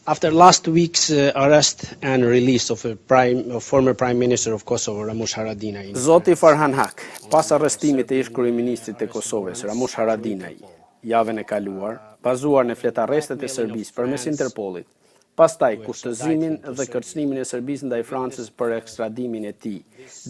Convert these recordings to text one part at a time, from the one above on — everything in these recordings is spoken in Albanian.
After last week's uh, arrest and release of a prime, of former Prime Minister of Kosovo, Ramush Haradinaj. Zoti Farhan Haq, pas arrestimit të ish-kryeministrit të Kosovës, Ramush Haradinaj, javën e kaluar, bazuar në fletarrestet e Serbisë përmes Interpolit, pastaj kushtëzimin dhe kërcënimin e Serbisë ndaj Francës për ekstradimin e tij.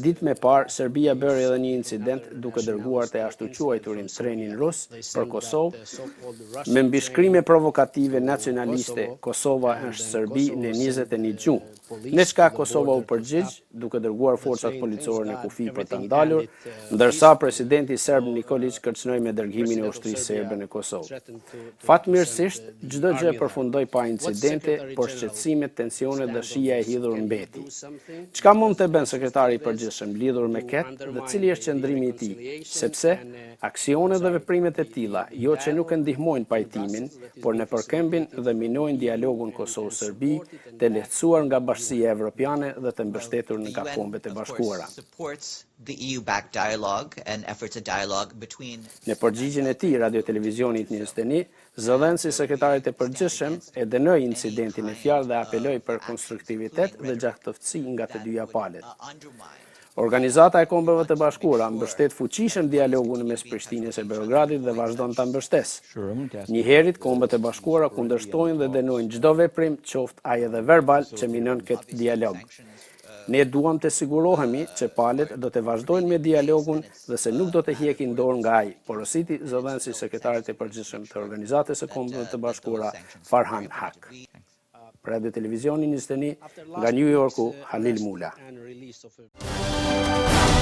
Ditë më parë, Serbia bëri edhe një incident duke dërguar të ashtuquajturin trenin rus për Kosovë me mbishkrime provokative nacionaliste Kosova është Serbi në 21 gjuhë. Në çka Kosova u përgjigj duke dërguar forcat policore në kufi për ta ndalur, ndërsa presidenti serb Nikolic kërcënoi me dërgimin e ushtrisë serbe në Kosovë. Fatmirësisht, çdo gjë përfundoi pa incidente, por shqetësimet, tensionet dhe shija e hidhur mbeti. Çka mund të bën sekretari i përgjithshëm lidhur me këtë dhe cili është qëndrimi i tij? Sepse aksionet dhe veprimet e tilla jo që nuk e ndihmojnë pajtimin, por nëpërkëmbin dhe minojnë dialogun Kosovë-Serbi, të lehtësuar nga Bashkësia Evropiane dhe të mbështetur nga Kombet e Bashkuara. The EU-backed dialogue and efforts at dialogue between Në përgjigjen e tij Radio Televizionit 21, zëdhënësi i sekretarit të përgjithshëm e dënoi incidentin në fjalë dhe apeloi për konstruktivitet dhe gjakftohtësi nga të dyja palët. Organizata e Kombeve të Bashkuara mbështet fuqishëm dialogun mes Prishtinës e Beogradit dhe vazhdon ta mbështesë. Njëherit, Kombet e Bashkuara kundërshtojnë dhe dënojnë çdo veprim, qoftë ai edhe verbal, që minon këtë dialog. Ne duam të sigurohemi që palët do të vazhdojnë me dialogun dhe se nuk do të hjekin dorë nga ai, porositi zëdhënësi i sekretarit të përgjithshëm të Organizatës së Kombeve të Bashkuara, Farhan Haq. Për Radio Televizioni 21, nga New Yorku, Halil Mula. And release of a